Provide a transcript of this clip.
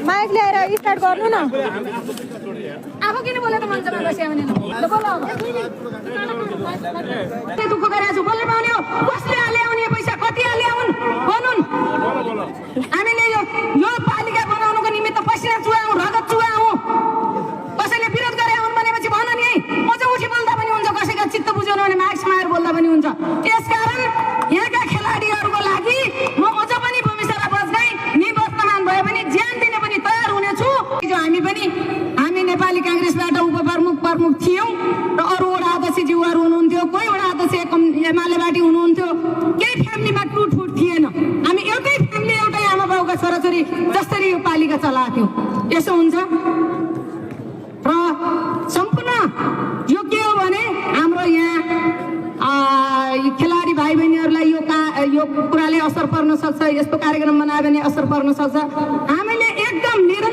mic ल्याएर start गर्नु न आफू किन बोलेको मान्छेमा बस्यो भने दुःख गरेको छु बोल्न पाउने हो कसले ल्याउने पैसा कति ल्याउन् भनुन् हामीले यो पालिका बनाउनुको निमित्त पसिना चुहाउँ रगत चुहाउँ कसैले विरोध गरे हुन् भनेपछि भन नि म चाहिँ उठी बोल्दा पनि हुन्छ कसैका चित्त बुझाउनु भने माग समाएर बोल्दा पनि हुन्छ त्यसकारण यहाँका खेलाडीहरूको लागि म अझ पनि भूमिसरा बज्दै निवर्तमान भए पनि ज्यान दिने पनि तयार हुनेछु हामी नेपाली कांग्रेसबाट उपप्रमुख थियौं र अरू वडा अध्यक्षज्यूहरू हुनुहुन्थ्यो कोही वडा अध्यक्ष एमालेबाटी हुनुहुन्थ्यो केही फ्यामिलीमा टुटफुट थिएन हामी एउटै फ्यामिली एउटै आमा बाउका छोराछोरी जसरी यो पालिका चलाथ्यौं यसो हुन्छ र सम्पूर्ण यो के हो भने हाम्रो यहाँ खेलाडी भाइ बहिनीहरूलाई यो कुराले असर पर्न सक्छ यस्तो कार्यक्रम बनायो भने असर पर्न सक्छ हामीले एकदम निरन्तर